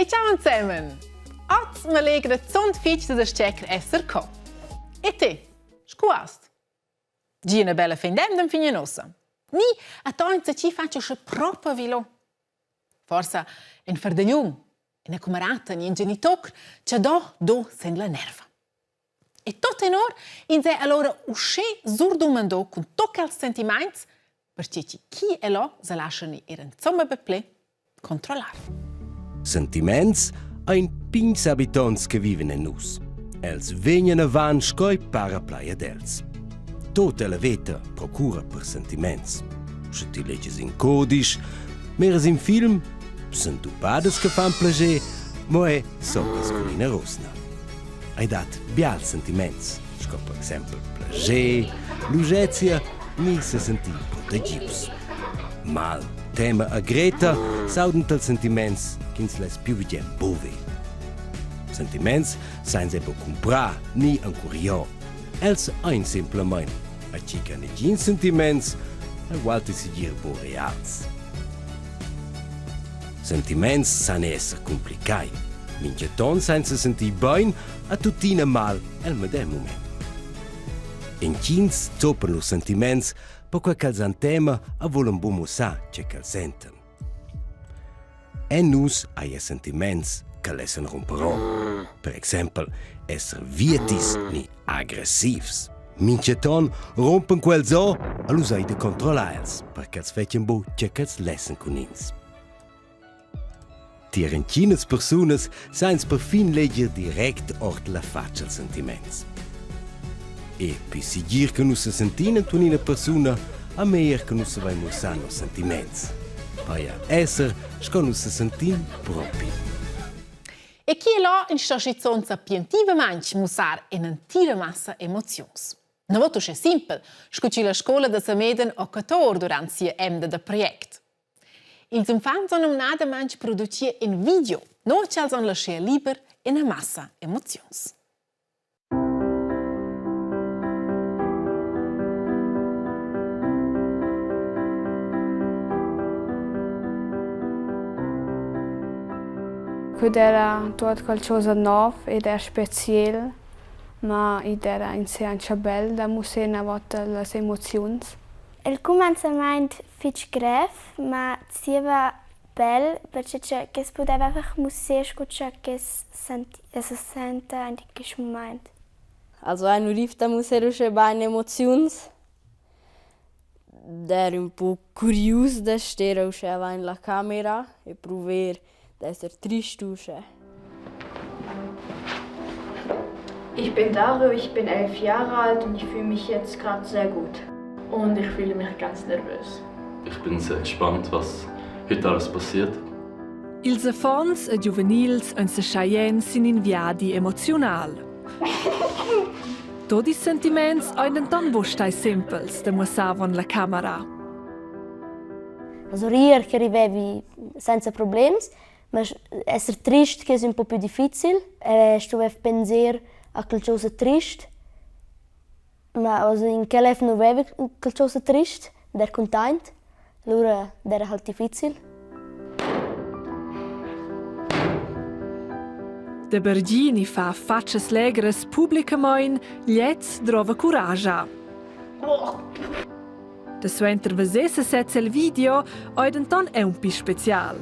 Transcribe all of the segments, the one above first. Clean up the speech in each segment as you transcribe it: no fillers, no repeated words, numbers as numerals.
ciao ensemen! Oz me legra zunt fitg da das-checker esser co. E te, scu ast? Gi una bella fin d'emda fin nossa. Ni a tainza chi faccia sche propa vilo. Forsa in fardagliun, ina cumarata ni in genitoc cha do do sen la nerva. E tot tenor ins è allora uschè surdumandò cun tot quels sentimaints, perche chi chi e là sa laschan ir insomma be ple controllar. Sentiments ein pigns habitonts che viven en nus. Els vegnan avant sco ei para plai ad els. Tota la veta procura per sentiments. Sche ti leges in codisch, miras in film, sentupadas che fan plager, mo è sopras cun ina rosna. Ei dat bials sentiments, sco per exempel plager, lugezia ni sesentir protegius. Mal, tema e greta s'audan tals sentiments ch'ins less più bien buver. Sentiments sainza buc cumprar ni encuriar. Els ein simplamain a chi che ha negins sentiments, ei ualti segir buc reals. Sentiments san esser cumplicai. Mintgaton senza sentir bein a tuttina mal el medem mument. Entgins zoppan lur sentiments perquai ch'els han tema e vulan buc mussar tge ch'els sentan. En nus haja sentiments che lessan rumper Per exempel esser vietis ni aggressivs. Mintgaton rumpen quels o, alura ei da controllar els, per ch'els fetschien buc tge ch'els lessan cun ins. Tier entginas persunas sa ins perfin leger direct ord la fatscha els sentiments. E pi segir che nus sesentin enturn ina persuna, a meglier che nus savein mussar nos sentiments. Paia esser sco nus sesentin propi. E chi è là in sta schizunt sapientivamaing mussar in'entira massa emoziuns. Na vot uschè simpel, scu chi la scoula da Sameden ho cator durant sia emda da project. Ils uffants han numnadamaing producì in video, no ch'els han laschè liber ina massa emoziuns. Quid era tuot qualchosa nouv ed eir speciel, ma id era insè auncha bel da musser üna vota las emoziuns. Il cumenzamaint fich grev, ma zieva bel, perche cha que's pudaiva einfach musser scu cha que's as senta aint in quist mumaint. Also eu nu riv da musser uschè bain emoziuns. D'eir ün po curius da ster uschè avant la camera e pruver d'esser trist uschè. Ich bin Dario, ich bin 11 Jahre alt und ich fühle mich jetzt gerade sehr gut. Und ich fühle mich ganz nervös. Ich bin sehr gespannt, was heute alles passiert. Ils affons e giuvenils ein seschai sin in viadi emoziunal. Tot ils sentiments ein denton buc stai sempels da mussar avon la camera. Also rier che rivevi senza problems, Ma esser trist che es ün po pü difficil e stuvev penser a qualchosa trist. Ma also in quel ev nu veva qualchosa trist, d'eir cuntaint, lura d'eira halt difficil. Da Bergini fa fatschas legras publicamain, gliez drova curascha. Da suenter veser sesez el video ei denton aunc pli special.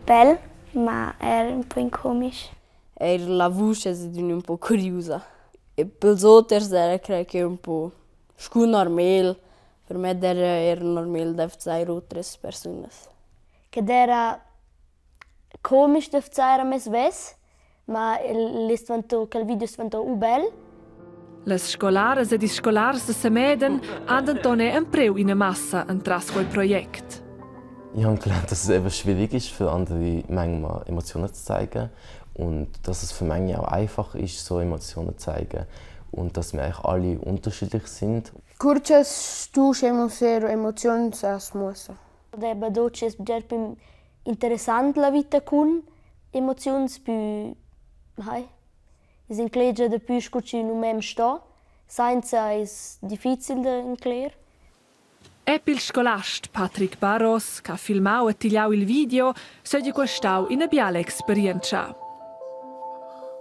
Bel, ma er un po komisch. Eir la vusch es adüna ün po curiusa. E pels oters era crei che ün po scu normal. Per me d'era eir normal da vezair otras persunas. Che d'era komisch da vezair a me svess, ma el es dvanto, quel video es dvanto u bel. Las scolaras ed ils scolars da Sameden han denton era empriu ina massa entras quei project. Ich habe gelernt, dass es eben schwierig ist, für andere manchmal Emotionen zu zeigen und dass es für manche auch einfach ist, so Emotionen zu zeigen und dass wir eigentlich alle unterschiedlich sind. Cur cha's stu musser emoziuns as muossa. Debba do es bger pü interessant la vita cun emoziuns pü hai, es inclegia dapü scu chi nu mem sto. Sainza es difficil da incler. Epi il scolast Patrick Barros, che ha filmau e tigliau il video, seigi questau ina biala experientscha.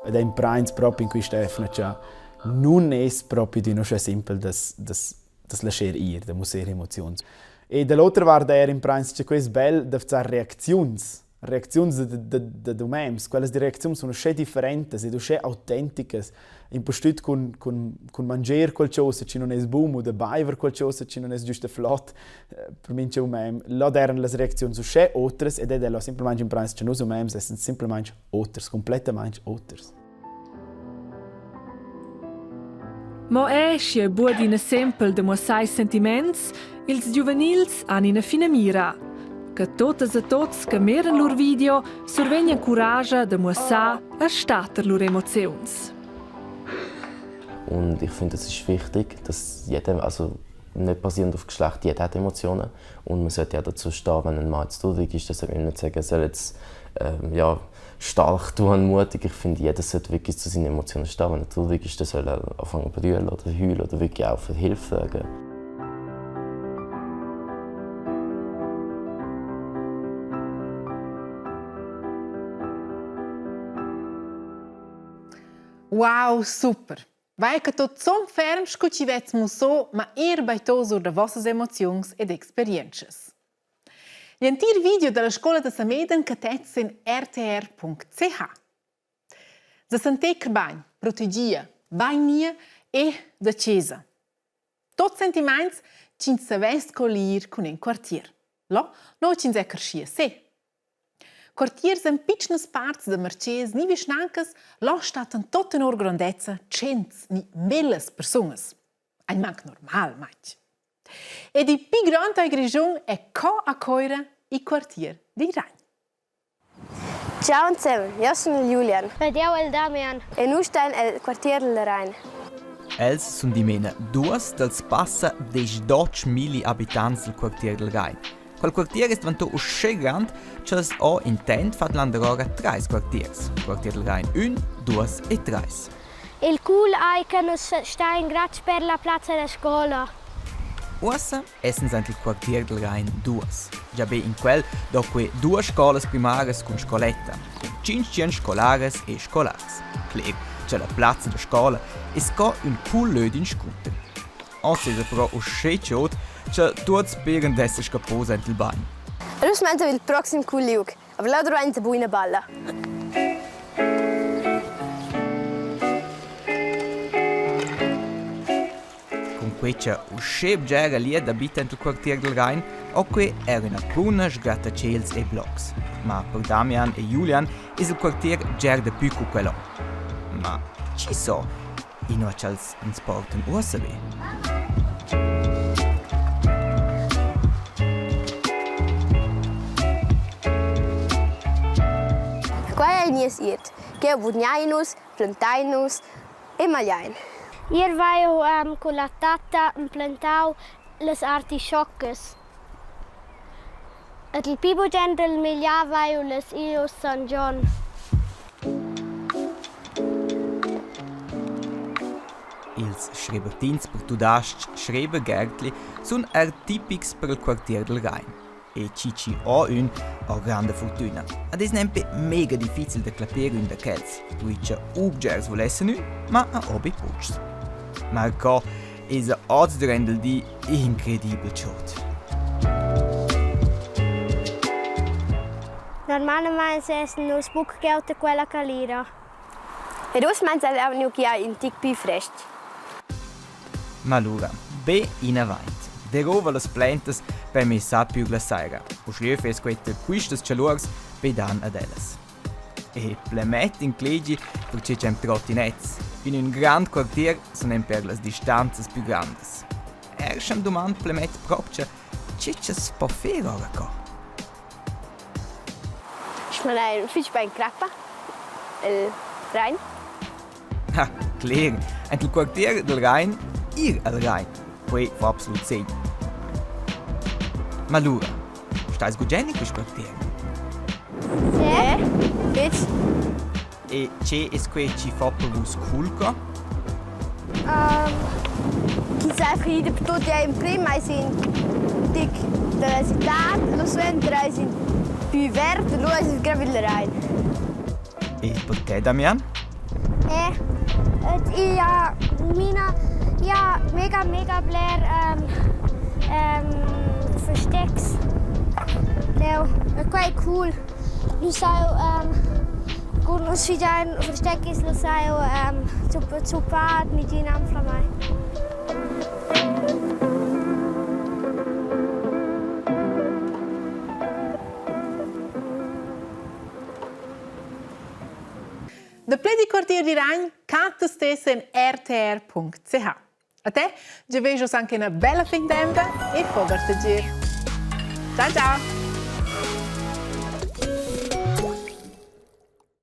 Ed imprains propi in quista efna cha nun es propi d'ün uschè simpel da's da's da's lascher ir, da musser emoziuns. E da l'otra vart eir imprains cha que es bel da far reacziuns reacziuns da, da, da, da umems, quellas di reacziuns sun uschè differentas ed uschè autenticas, impustüt cun, cun, cun mangier qualchosa chi nun es bun o da baiver qualchosa chi nun es giüsta flot eh, per mincha umem. Là d'eran las reacziuns uschè otras ed ed è là simplamaing imprains cha nus umems essan simplamaing oters, complettamaing oters. Mo è schi è buc adina sempel da muossar sentiments, ils giuvenils han ina finamira. Che totas e tots che miran lur video survegnan curascha da muossar e stater lur emoziuns. Und ich finde, es ist wichtig, dass jeder, also nicht basierend auf Geschlecht, jeder hat Emotionen. Und man sollte ja dazu stehen, wenn ein Mann jetzt traurig ist, dann sollte man nicht sagen, er soll jetzt ähm, ja, stark tun und mutig. Ich finde, jeder sollte wirklich zu seinen Emotionen stehen. Wenn er traurig ist, dann soll er anfangen zu brüllen oder heulen oder wirklich auch für Hilfe fragen. Wow, super! Vai che tot zun ferm scu chi vez musso, ma eir bei to sur da vossas emoziuns ed experientschas. L'entir video dalla scola da Samedan catets in rtr.ch. Da sentec bagn, protegia, bagn nia e da chesa. Tots sentimaints ch'ins savess collier cun in quartier. Là no ch'ins è creschia se. Quartiers en pitschnas parts da marchés ni vischnancas, là stattan tot tenor grondezza tschents ni millas persunas. Ein manc normal, matg. Ed il pli grond dal Grischun è co a Coira il quartier di Ragn. Ciao ensemen, io sun il Julian. Ed jau il Damian. E nus stain el quartier del Rhein. Els sun dimena duos dals passa 18.000 abitants del quartier del Rhein. Quel quartier es dvantò uschè grand cha'ls ho intent fat landerora trais quartiers, quartier del Rhein ün, duos e trais. Il cool ei che nus stein grad sper la plazza da scola. Uossa essens aint il quartier del Rhein duos. Già be in quel do que duos scolas primaras cun scoletta, cun 500 scolaras e scolars. Cler cha la plazza da scola es sco ün cool lö d'inscunter. Oz esa però uschè chod cha tuots peran d'esser scappos aint il bagn. Nus mentem il proxim cul liug, aber là dvainta bu üna balla. Cun quei cha uschè bgera glieud abita int il quartier dal Rain, ho que eir üna pruna sgrattacels e blocs. Ma per Damian e Julian es il quartier bger dapü cu quello. Ma chi so, inua cha'ls ans portan uossa be? Quai ei nies iert, ch'jeu vugnain nus, plantain nus e magliain. Ier vai jeu um, cun la tatta plantau las artischoccas. Ed il pli bugen dal migliar vai jeu las Ius San Jon. Ils schrebertins per tudas-ch Schrebergärtli sun eir tipics per il quartier dal Rain. E chi chi ho ün ho granda furtüna. Ad es nempe mega difficil da clapper ün da quels, pui cha u bgers vulessan ün, ma a ho be pochs. Ma co esa hoz durant il di incredibel chod. Normalmein essen nus buc giu quella calira. Ed uss meins el aunc gia in tic pli frestg. Ma lura, be inavant. Derova las plantas per me sa più la saira. Uschè fes quetta quistas chalurs be dan ad ellas. E plemet inclegi perche c'hem trottinets. In ün grand quartier sun per las distanzas più grandas. Er sch'am dumand plemet propcha che cha's po fer ora co. Ich meine, fitg bein crappa el Rhein. Ha, cler, ent il quartier del Rhein ir al Rhein. Quei fa absolut segn. Ma lura, stais gugent in quist quartier? Sì, fitg. E che es quei chi fa per vus culca? Um. Chi sa einfach dapertut ja emprim eis in tic dalla citad, lu suenter eis in pü verd, lu eis il gravillerei. E per te, Damian? Eh, ja, mina, ja, mega, mega bler ähm, ähm, verstecks. Leu, quei è cool. Nu sai ähm, cun nus figiain versteckis, lu sai ähm, zuppar mit in anflamai. Da pledi quartier di Ragn canta stess en rtr.ch. A te giaveschos anche una bella fin d'emda e pover gir. Ciao ciao!